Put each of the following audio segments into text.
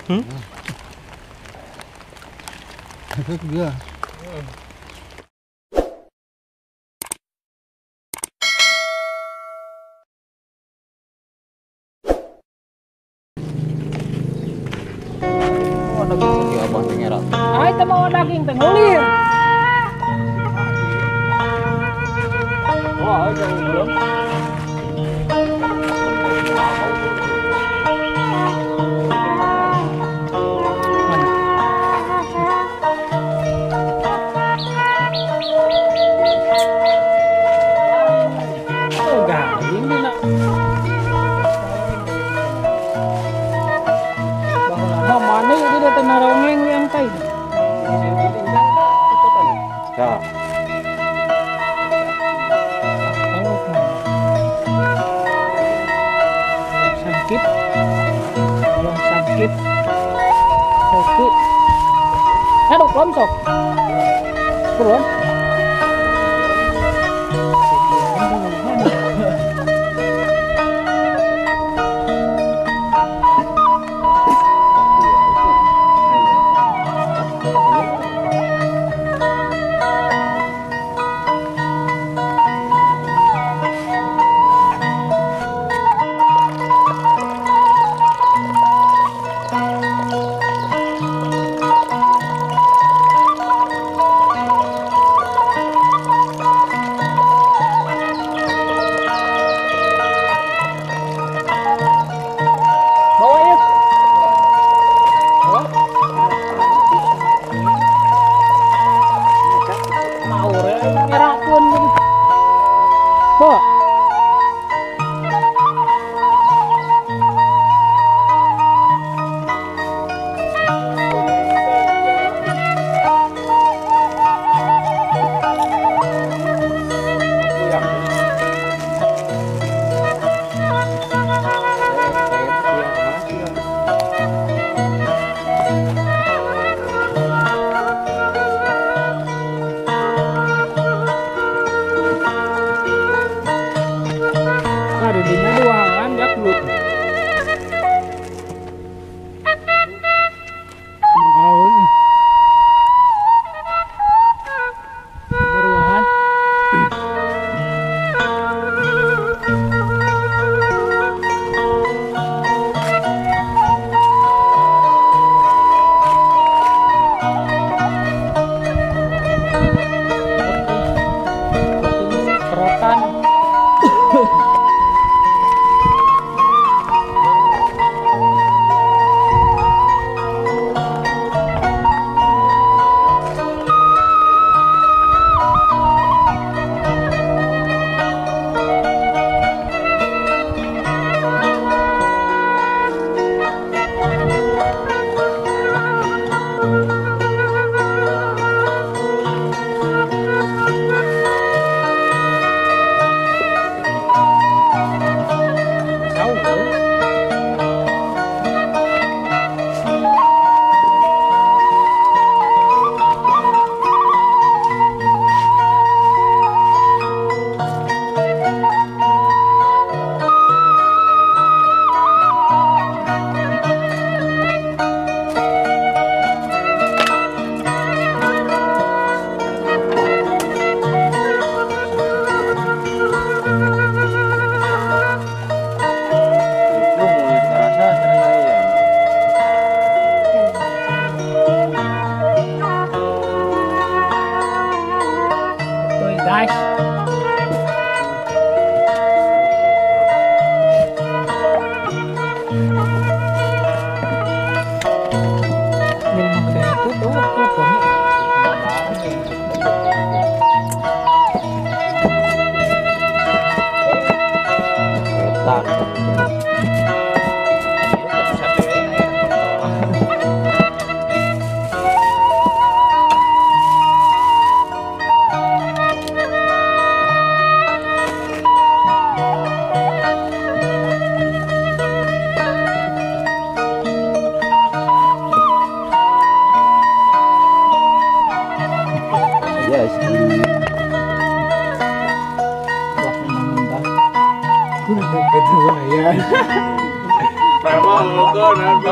Efek dia. Oh, daging sakieu abah teh ngera. Ah, eta mah daging teh ngulir. Wah, itu belum. Ya. Sakit. Tolong sakit. Sakit. Aduh, belum sok. Belum.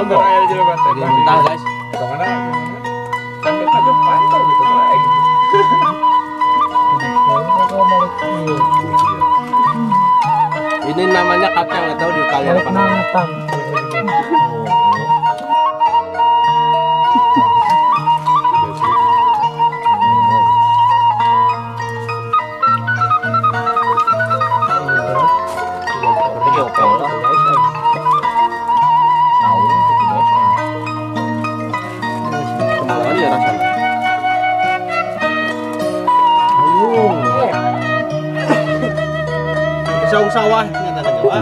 Contoh aja jelema teh. Mentah guys. Kemana? Sampai aja pantau gitu lagi. Ini namanya kacang, nggak tahu di kalian apa namanya. Saung sawah nyata Jawa.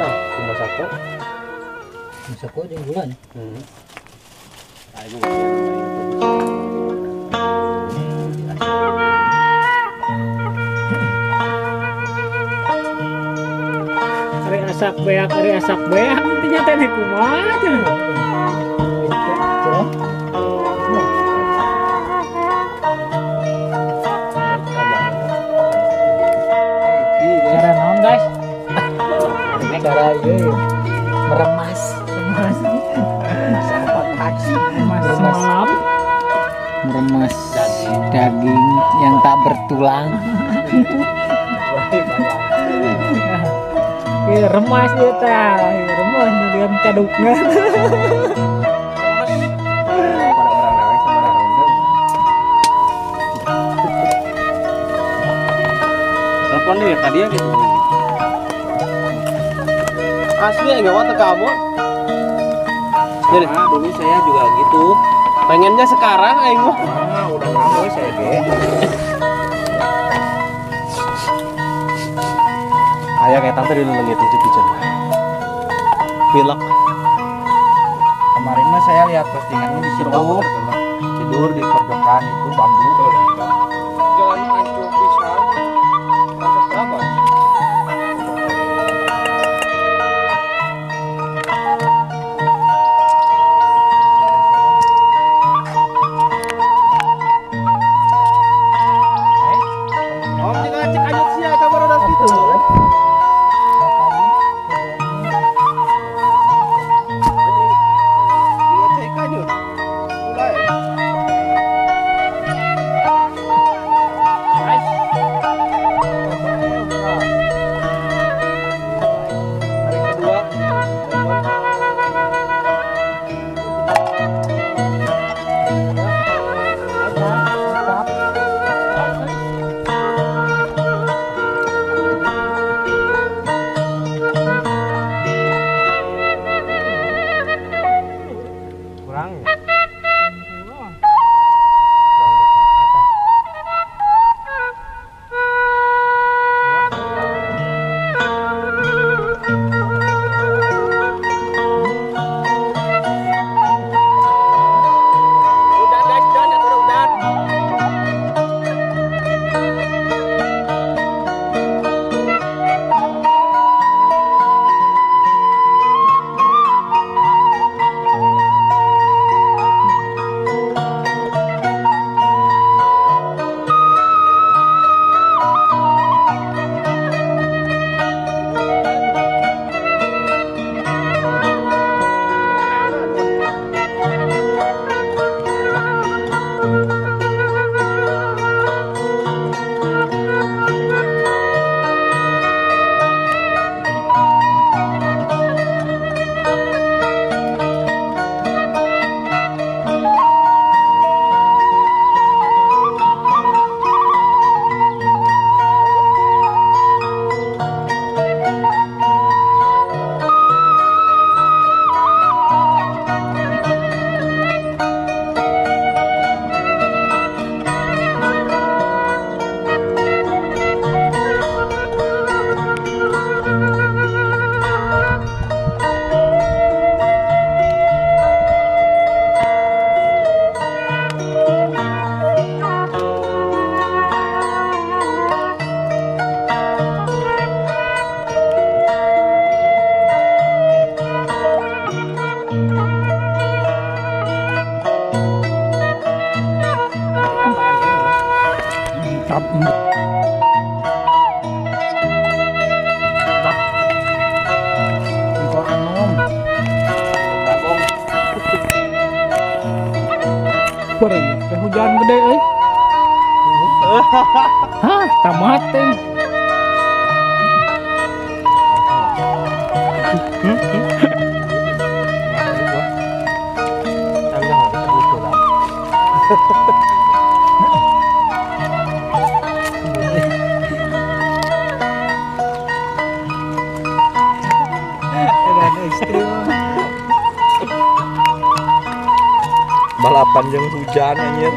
Tah, kumaha Masako jeung bulan. Heeh. Ari asak beak intinya teh kumaha cenah. Cara naon guys? Cara ieu meremas. Meremas daging yang tak bertulang. Remas ieu teh, remas dengan cadukna. Telepon deh tadi ya gitu. Asli enggak waktu kamu. Jadi dulu saya juga gitu. Pengennya sekarang aing mah. Ah, udah kamu saya ge. Kayak kayak tante di leungit itu pican. Pilek. Kemarin mah saya lihat postingannya di situ. Tidur di pojokan itu bambu. Jangan hancur pisan. Rasa berapa? Om juga cek aja sih ya kabar udah gitu. Juga cek aja. Mulai. Beureum teh hujan gede euy. Hah, tamat teh. Balapan jeung hujan anjir.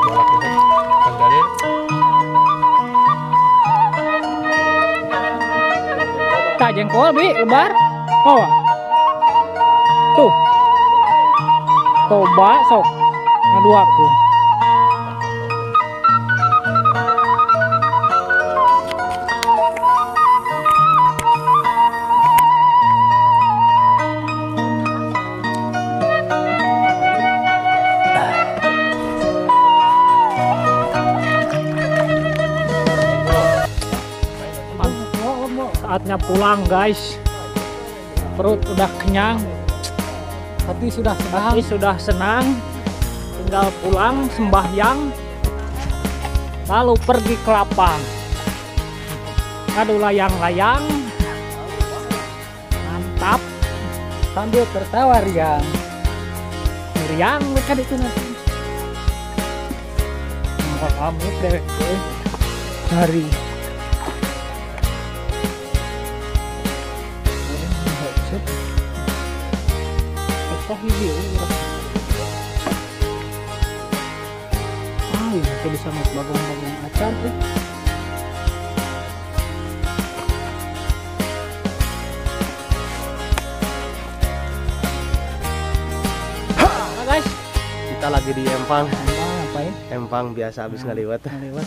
Balap itu. Tak jengkol bi lebar. Oh. Tuh. Toba sok ngaduakeun. Saatnya pulang guys, perut udah kenyang, hati sudah senang, hati sudah senang, tinggal pulang sembahyang, lalu pergi ke lapang, ngadu layang-layang, mantap, sambil tertawa riang, riang kan itu nanti, pamit deh, hari. Ah, ini bisa bagong-bagong acar deh. Nah, guys, kita lagi di empang. Empang ngapain? Empang biasa habis ngaliwat. Ngaliwat.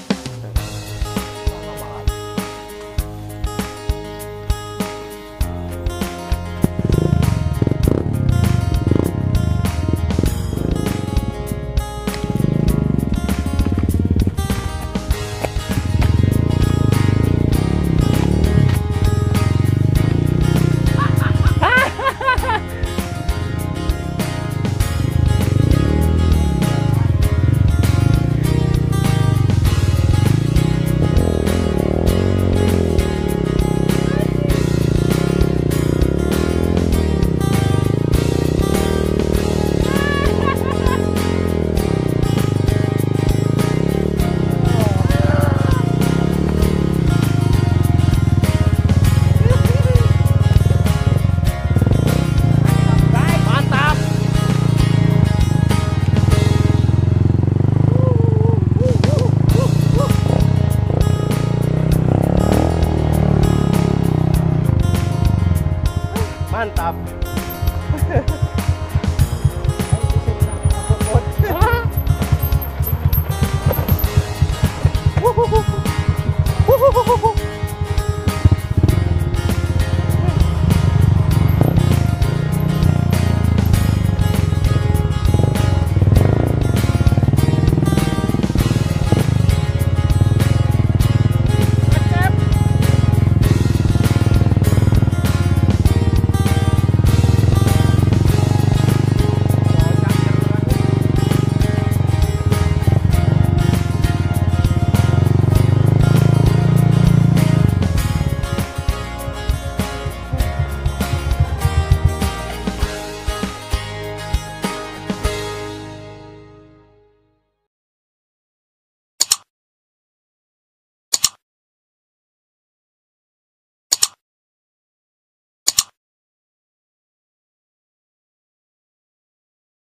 Mantap.